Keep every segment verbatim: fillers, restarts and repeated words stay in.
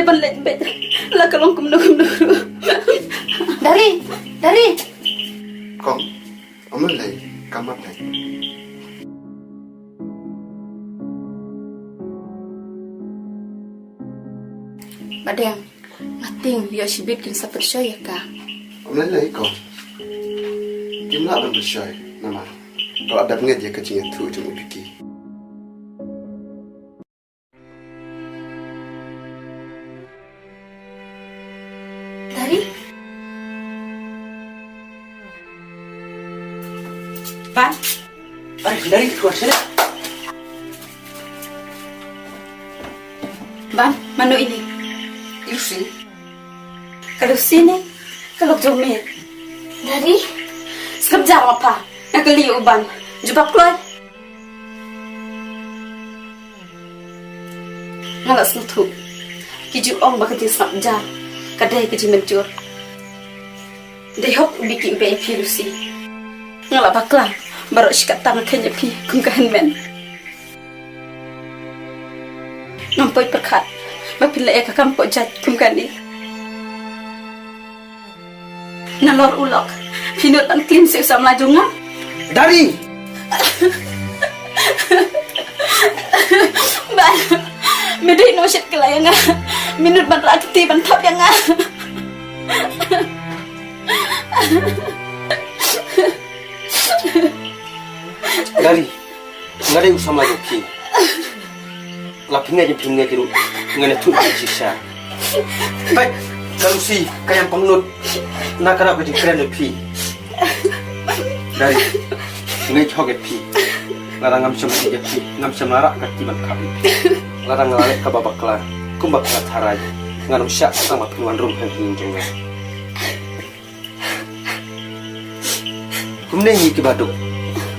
Ban leit beit la ka long kumno kumno ruh. Dari, Dari. Kong, ym lei, ka mat lei. Ba dang, nga tieng ïoh shibit kin sa pynshoi ïa ka. Ym lei lei kong. Kim lah ban pynshoi namar ka la dap ngeit ïa ka jingïathuh jong u Biki. Dari. Ban. Ai, Dari, keluar sini. Ban, mano ini? Lucy. Ka Lucy ne ka lok jong me? Dari. Sngap jar ma pha. Nga kylli u Ban. Jubab kloi. Nga la sngewthuh. Ki ju ong ba ka jingsngap jar ka dei ka jingmynjur. Dei hok u Biki u beh ïa phi Lucy. Nga la bakla baroh shi katta nga kheiñ ïa phi kum ka hynmen. Ngam poi pyrkhat ba phin leh ïa ka kam poh jait kum kane. Nalor u lok phi nud ban klim sha u samla jong nga. Dari! Ba me dei nongshit kylla ïa nga. Me nud ban rah kti ban thap ïa nga. Dari, nga dei u samla jong phi. La phi ngeit ne phim ngeit ruh, ngan ïathuh ïa phi shisha. Peit, ka Lucy ka ïam pangnud na ka daw ka jingkren jong phi. Dari, ngeit hok ïa phi. Lada ngam shym ngeit ïa phi, ngam shym la rah ka kti ban khap ïa phi. Lada nga la leh kaba bakla, kumba phi la tharai, ngan ym shah tang ba phin wan rung ha ïing jong nga. Kumne ngi kiba duk,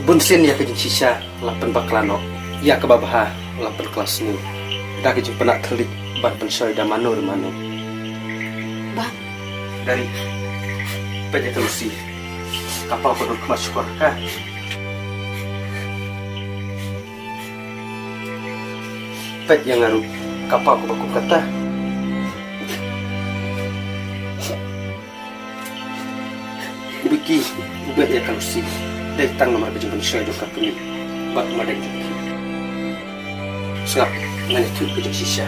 bun sien ïa ka jingshisha la pynbakla noh, ïa kaba bha la pynkylla sniew. Da ka jingpynah thylliej ban pynshoi da mano re mano. Bang. Dari. Peit ïa ka Lucy. Ka paw ka don khmat shukor ka. Peit ïa nga ruh, ka paw kaba kum kata. U Biki u beh ïa ka Lucy dei tang namar ka jingpynshoi jong ka kmie bad u madeng jong ki. Sngap, ngan ïathuh ka jingshisha.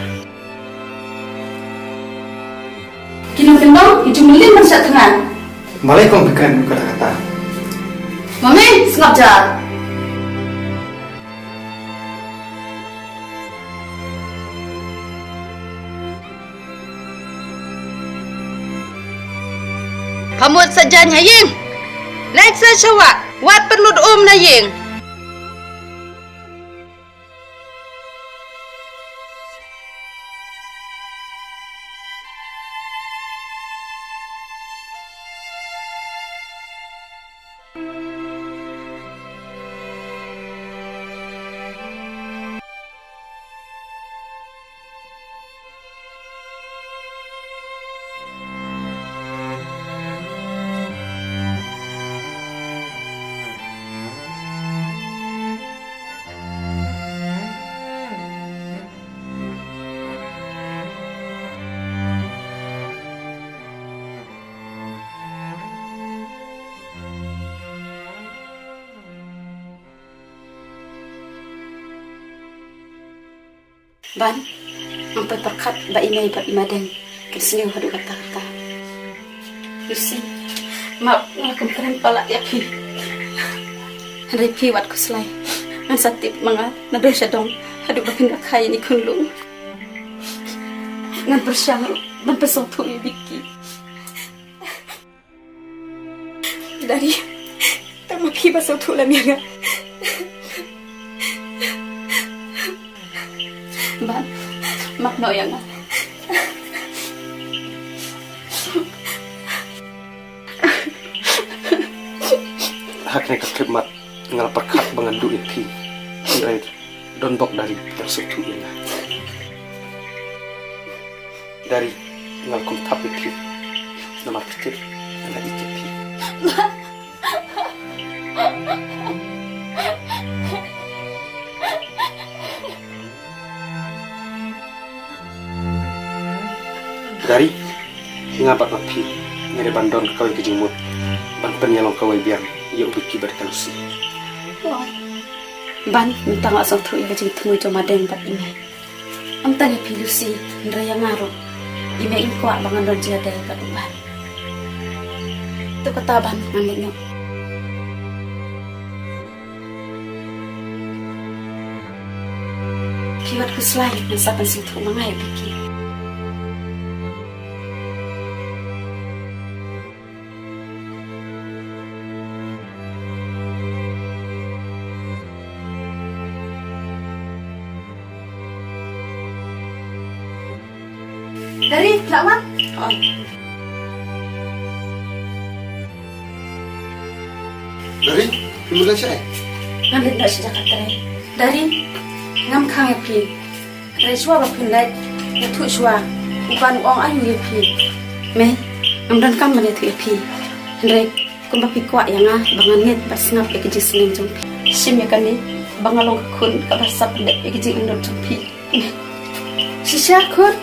Ki nongkyndong ki ju mlien ban shah thngan. Balei kong phi kren kata kata? Mami, sngap jar. Pha mut sa jaiñ ha ïing. Leit sa sha wah, wat pynlut um na ïing. Ban, ngam poi pyrkhat ba i mei bad i madeng kin sniew haduh katta katta. Lucy, map nga kum kren palat ïa phi. Hynrei phi wat khuslai. Ngan sa tip ma nga naduh sha dong haduh ba phin da kha ïa i khunlung. Ngan pyrshang ruh ban pynsngewthuh ïa i Biki. Dari, tang ma phi ba sngewthuh lem ïa nga. Ban, map noh ïa nga. Ha kane ka khyllipmat nga la pyrkhat ba ngan duh ïa phi. Hynrei don bok Dari, phi la sngewthuh ïa nga. Dari, nga la kum thap ïa phi. Namar phi tip nga ïeit ïa phi. Dari, nga bad ma phi ngi dei ban don kawei ka jingmut ban pynïalong kawei biang ïa u Biki bad ka Lucy. Oi, Ban, mynta nga sngewthuh ïa ka jingthmu jong ma Deng bad i mei. Ym tang ïa phi Lucy, hynrei ïa nga ruh, i mei in kwah ba ngan don jingïadei bad u Ban. To kata Ban, ngan leit noh. Phi wat khuslai, ngan sa pynsngewthuh ma nga ïa u Biki. Dari, la wan? Oi. Dari, phi mut leit shaei? Ngan leit noh sha jaka trei. Dari, ngam khang ïa phi. Hynrei shuwa ba phin leit, ïathuh shuwa, u Ban u ong aiu ïa phi. Mei, ngam donkam ban ïathuh ïa phi. Hynrei kumba phi kwah ïa nga ba ngan ngeit bad sngap ïa ka jingsneng jong phi, shim ïa kane ba nga long ka khun kaba sa pyndep ïa ka jingangnud jong phi. Shisha khun.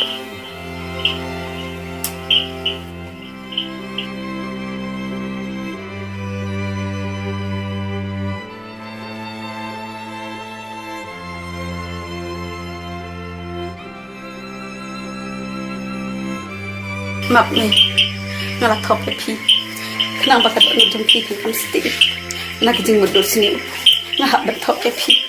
Map Mei, nga la thok ïa phi. Khnang ba ka dohnud jong phi kan kham stieh na ka jingmutdur sniew. Nga hap ban thok ïa phi.